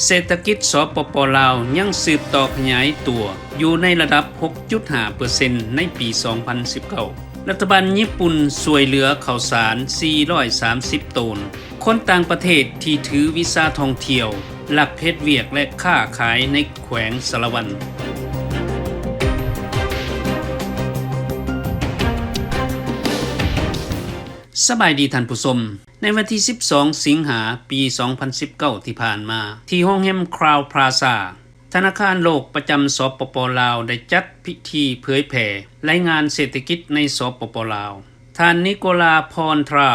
ເສດຖະກິດ ສປປ ລາວ ຍັງສືບຕໍ່ຂະຫຍາຍຕົວຢູ່ໃນລະດັບ ຫົກຈຸດຫ້າເປີເຊັນ ໃນປີ ສອງພັນສິບເກົ້າ. ລັດຖະບານຍີ່ປຸ່ນຊ່ວຍເຫຼືອເຂົ້າສານ ສີ່ຮ້ອຍສາມສິບໂຕນ. ຄົນຕ່າງປະເທດທີ່ຖືວີຊາທ່ອງທ່ຽວ ລັກເຮັດວຽກ ແລະ ຄ້າຂາຍໃນແຂວງສາລະວັນ. ສະບາຍດີທ່ານຜູ້ຊົມ. ໃນວັນທີ ສິບສອງ ສິງຫາ ປີ ສອງພັນສິບເກົ້າ ທີ່ຜ່ານມາ, ທີ່ໂຮງແຮມ Crowne Plaza, ທະນາຄານໂລກປະຈຳ ສປປ ລາວ ໄດ້ຈັດພິທີເຜີຍແຜ່ລາຍງານເສດຖະກິດໃນ ສປປ ລາວ. ທ່ານ ນິໂກລາ ພອນທຣາ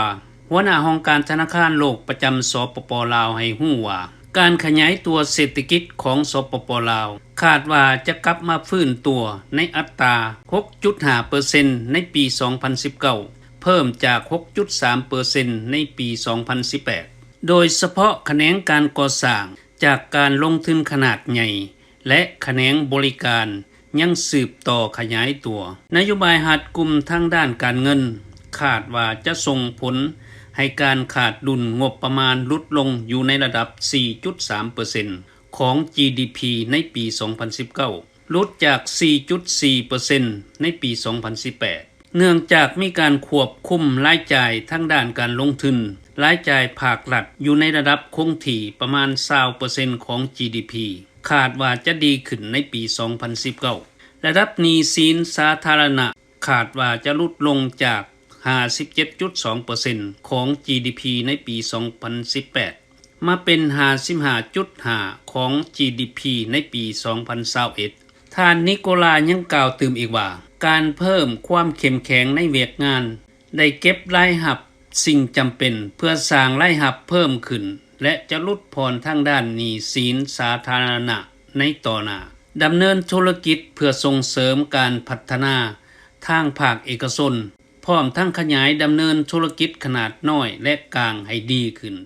ຫົວໜ້າຫ້ອງການທະນາຄານໂລກປະຈຳ ສປປ ລາວ ໃຫ້ຮູ້ວ່າ ການຂະຫຍາຍຕົວເສດຖະກິດຂອງ ສປປ ລາວ ຄາດວ່າຈະກັບມາຟື້ນຕົວໃນອັດຕາ ຫົກຈຸດຫ້າເປີເຊັນ ໃນປີ ສອງພັນສິບເກົ້າ ເພີ່ມຈາກ ຫົກຈຸດສາມເປີເຊັນ ໃນປີ ສອງພັນສິບແປດ, ໂດຍສະເພາະຂະແໜງການກໍ່ສ້າງ ຈາກການລົງທຶນຂະໜາດໃຫຍ່ ແລະ ຂະແໜງບໍລິການຍັງສືບຕໍ່ຂະຫຍາຍຕົວ. ນະໂຍບາຍຮັດກຸມທາງດ້ານການເງິນ ຄາດວ່າຈະສົ່ງຜົນໃຫ້ການຂາດດຸນງົບປະມານຫຼຸດລົງຢູ່ໃນລະດັບ ສີ່ຈຸດສາມເປີເຊັນ ຂອງ ຈີດີພີ ໃນປີ ສອງພັນສິບເກົ້າ, ຫຼຸດຈາກ ສີ່ຈຸດສີ່ເປີເຊັນ ໃນປີ ສອງພັນສິບແປດ. ເນື່ອງຈາກມີການຄວບຄຸມລາຍຈ່າຍທາງດ້ານການລົງທຶນ, ລາຍຈ່າຍພາກລັດຢູ່ໃນລະດັບຄົງທີ່ປະມານ ຊາວເປີເຊັນ ຂອງ ຈີດີພີ ຄາດວ່າຈະດີຂຶ້ນໃນປີ ສອງພັນສິບເກົ້າ. ລະດັບໜີ້ສິນສາທາລະນະ ຄາດວ່າຈະຫຼຸດລົງຈາກ ຫ້າສິບເຈັດຈຸດສອງເປີເຊັນ ຂອງ ຈີດີພີ ໃນປີ ສອງພັນສິບແປດ ມາເປັນ ຫ້າສິບຫ້າຈຸດຫ້າ ຂອງ ຈີດີພີ ໃນປີ ສອງພັນຊາວເອັດ. ທ່ານ ນິໂກລາ ຍັງກ່າວຕື່ມອີກວ່າ ການເພີ່ມຄວາມເຂັ້ມແຂງໃນວຽກງານ ໄດ້ເກັບລາຍຮັບສິ່ງຈຳເປັນເພື່ອສ້າງລາຍຮັບເພີ່ມຂຶ້ນ ແລະ ຈະຫຼຸດຜ່ອນທາງດ້ານໜີ້ສິນສາທາລະນະໃນຕໍ່ໜ້າ, ດຳເນີນທຸລະກິດເພື່ອສົ່ງເສີມການພັດທະນາທາງພາກເອກະຊົນ, ພ້ອມທັງຂະຫຍາຍດຳເນີນທຸລະກິດຂະໜາດນ້ອຍ ແລະ ກາງໃຫ້ດີຂຶ້ນ.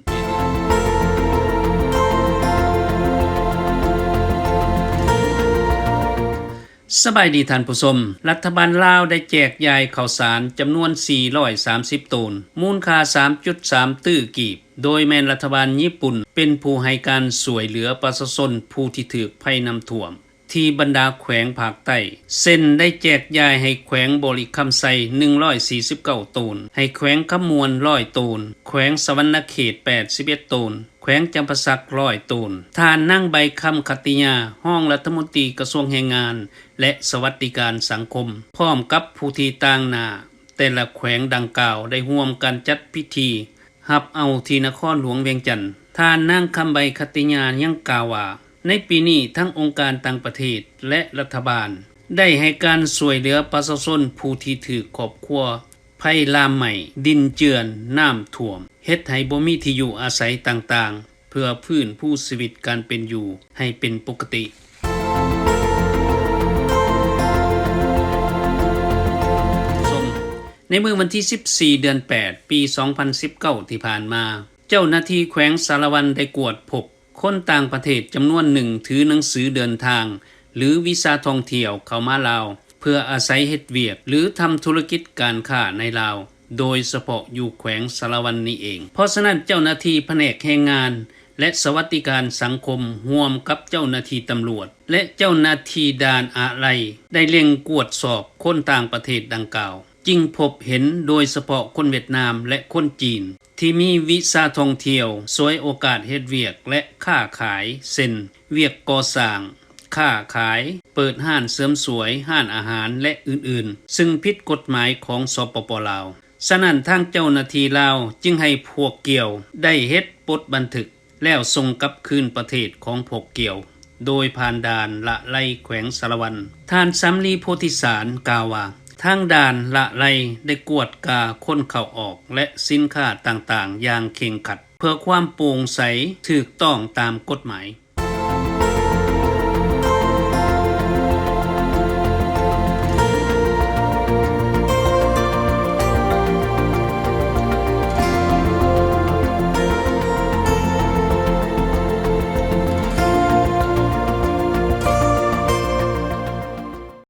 ສະບາຍດີທ່ານຜູ້ຊົມ. ລັດຖະບານລາວໄດ້ແຈກຢາຍເຂົ້າສານຈຳນວນ ສີ່ຮ້ອຍສາມສິບໂຕນ, ມູນຄ່າ ສາມຈຸດສາມຕື້ກີບ, ໂດຍແມ່ນລັດຖະບານຍີ່ປຸ່ນເປັນຜູ້ໃຫ້ການຊ່ວຍເຫຼືອປະຊາຊົນຜູ້ທີ່ຖືກໄພນ້ຳຖ້ວມ ທີ່ບັນດາແຂວງພາກໃຕ້ ເຊັ່ນ ໄດ້ແຈກຢາຍໃຫ້ແຂວງບໍລິຄຳໄຊ ໜຶ່ງຮ້ອຍສີ່ສິບເກົ້າໂຕນ, ໃຫ້ແຂວງຄຳມ່ວນ ຮ້ອຍໂຕນ, ແຂວງສະຫວັນນະເຂດ ແປດສິບເອັດໂຕນ, ແຂວງຈຳປາສັກ ຮ້ອຍໂຕນ. ທ່ານ ນາງ ໃບຄຳ ຂັດຕິຍາ ຮອງລັດຖະມົນຕີກະຊວງແຮງງານ ແລະ ສະຫວັດດີການສັງຄົມ ພ້ອມກັບຜູ້ທີ່ຕາງໜ້າແຕ່ລະແຂວງດັ່ງກ່າວ ໄດ້ຮ່ວມກັນຈັດພິທີ ຮັບເອົາທີ່ນະຄອນຫຼວງວຽງຈັນ. ທ່ານນາງ ຄຳໃບ ຂັດຕິຍາ ຍັງກ່າວວ່າ ໃນປີນີ້ທັງອົງການຕ່າງປະເທດ ແລະ ລັດຖະບານ ໄດ້ໃຫ້ການຊ່ວຍເຫຼືອປະຊາຊົນຜູ້ທີ່ຖືກຄອບຄົວໄພລາມໄໝ້, ດິນເຈື່ອນ, ນ້ຳຖ້ວມ, ເຮັດໃຫ້ບໍ່ມີທີ່ຢູ່ອາໄສຕ່າງໆ ເພື່ອຟື້ນຟູຊີວິດການເປັນຢູ່ໃຫ້ເປັນປົກກະຕິ. ໃນມື້ວັນທີ ສິບສີ່ ເດືອນ ແປດ ປີ ສອງພັນສິບເກົ້າ ທີ່ຜ່ານມາ, ເຈົ້າໜ້າທີ່ແຂວງສາລະວັນໄດ້ກວດພົບຄົນຕ່າງປະເທດຈຳນວນໜຶ່ງ ຖືໜັງສືເດີນທາງ ຫຼື ວີຊາທ່ອງທ່ຽວເຂົ້າມາລາວ ເພື່ອອາໄສເຮັດວຽກ ຫຼື ທຳທຸລະກິດການຄ້າໃນລາວ, ໂດຍສະເພາະຢູ່ແຂວງສາລະວັນນີ້ເອງ. ເພາະສະນັ້ນ ເຈົ້າໜ້າທີ່ພະແນກແຮງງານ ແລະ ສະຫວັດດີການສັງຄົມ ຮ່ວມກັບເຈົ້າໜ້າທີ່ຕຳຫຼວດ ແລະ ເຈົ້າໜ້າທີ່ດ່ານອາໄລ ໄດ້ເລັ່ງກວດສອບຄົນຕ່າງປະເທດດັ່ງກ່າວ. ຈຶ່ງພົບເຫັນໂດຍສະເພາະຄົນຫວຽດນາມ ແລະ ຄົນຈີນ ທີ່ມີວີຊາທ່ອງທ່ຽວ, ສວຍໂອກາດເຮັດວຽກ ແລະ ຄ້າຂາຍ ເຊັ່ນ ວຽກກໍ່ສ້າງ, ຄ້າຂາຍ, ເປີດຮ້ານເສີມສວຍ, ຮ້ານອາຫານ ແລະ ອື່ນໆ ຊຶ່ງຜິດກົດໝາຍຂອງ ສປປ ລາວ. ສະນັ້ນ ທາງເຈົ້າໜ້າທີ່ລາວຈຶ່ງໃຫ້ພວກກ່ຽວໄດ້ເຮັດບົດບັນທຶກ ແລ້ວສົ່ງກັບຄືນປະເທດຂອງພວກກ່ຽວ ໂດຍຜ່ານດ່ານລະໄລແຂວງສາລະວັນ. ທ່ານ ສຳລີ ໂພທິສານ ກ່າວວ່າ ທາງດ່ານລະໄລໄດ້ກວດກາຄົນເຂົ້າອອກ ແລະ ສິນຄ້າຕ່າງໆຢ່າງເຄັ່ງຄັດ ເພື່ອຄວາມໂປ່ງໃສ, ຖືກຕ້ອງຕາມກົດໝາຍ.